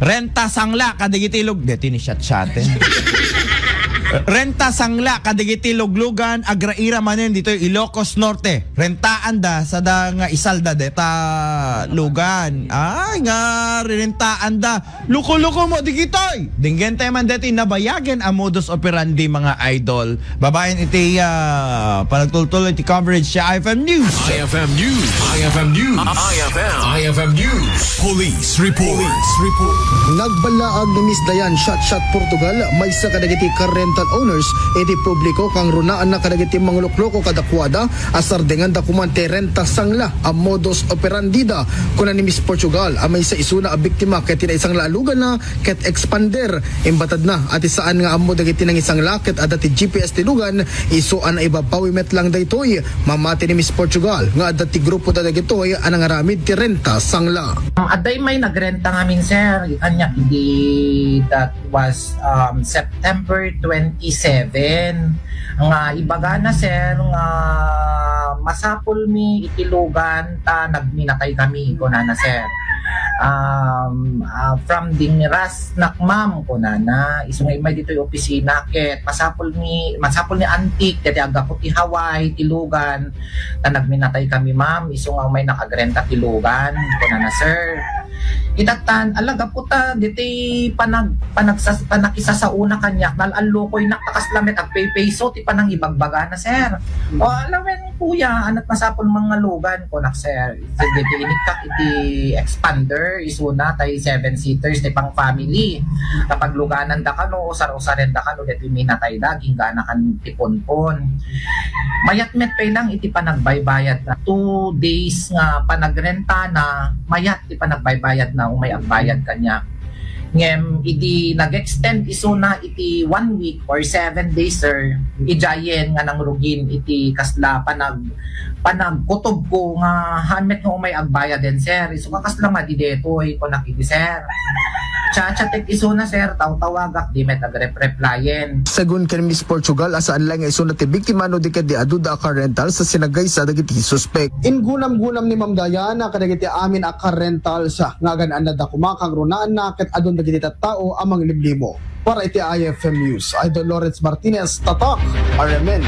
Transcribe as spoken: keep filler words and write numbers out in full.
Renta sangla kadagiti lug-, deti ni chat-chaten. Renta sangla kadagiti luglugan, agraira manen ditoy Ilocos Norte. Rentaanda, sada nga isalda deta lugan. Ay, nga rirentaanda. Luko-luko mo, digitoy. Dinggen tayo man deti nabayagen a modus operandi, mga idol. Babaen iti, ah, panagtultuloy ti coverage sa I F M News. I F M News. I F M News. I F M. I F M News. Police report. Police report. Nagballaag ni Miss Diane Chatchat Portugal, maysa kadagiti car rental owners iti publiko, kangrunaanna kadagiti manglukloko kadakuada a sardenganda kuman ti renta sangla a modus operandida. Kuna ni Miss Portugal a maysa isuna a biktima ket ti naisangla a luganna ket expander. Imbatadna a ti saan nga ammo dagiti nangisangla ket adda ti G P S ti lugan, isu a naibabbawi met lang daytoy. Mamati ni Miss Portugal nga adda ti grupo da dagitoy a nangaramid ti renta sangla. Adda immay nagrenta ngamin, sir. Ania idi, that was, um, September twenty-seven. Nga ibagana, sir, nga masapulmi iti lugan ta nagminatay kami, kunana, sir. Um, ah, from dinras nak, ma'am, kunana. Isu nga immay ditoy opisina, ket masapulmi, masapul ni antik, ket aggapu ti Hawaii, ti lugan, ta nagminatay kami, ma'am. Isu nga umay nakagrenta ti lugan, kunana, sir. Itatan, ala, gapu ta diti panag-, panagsas-, panakisasaona kaniak, nal-allokoynak, ta kasla met agpaypayso ti panangibagbagana, sir. O, ala wen, kuya, ania't masapul nga lugan, kunak, sir. Dagiti inikkak iti expander, isuna tay seven seaters, ti pang family. Kapag lugananda kano, usar-usarenda kano, dagiti minatayda, agingga kan ti ponpon. Mayat met pay lang iti panagbaybayadna. Two days nga panagrentana, mayat ti panagbaybayadna, umay agbayad kaniak. Ngem idi nag-extend isuna iti one week or seven days, sir, idiayen nga nangrugin iti kasla panag-, panagkutobko nga haan met nga umay agbayaden, sir. Isu nga kasla madi detoy, kunak idi, sir. Chat-chatek isuna, sir, tawtawagak, di met agrep-replyen. Segun ken Miss Portugal, a saan laeng nga isuna ti biktima no di ket di adu da a car rental sa sinagaysa dagiti suspek. Ingunam-gunam ni Ma'am Diana kadagiti amin a car rental sa nga agan-annada koma kangrunaanna ket adun dagiti tattao a manglimlimo. Para iti I F M News, Idol Lawrence Martinez, Tatak, R M N.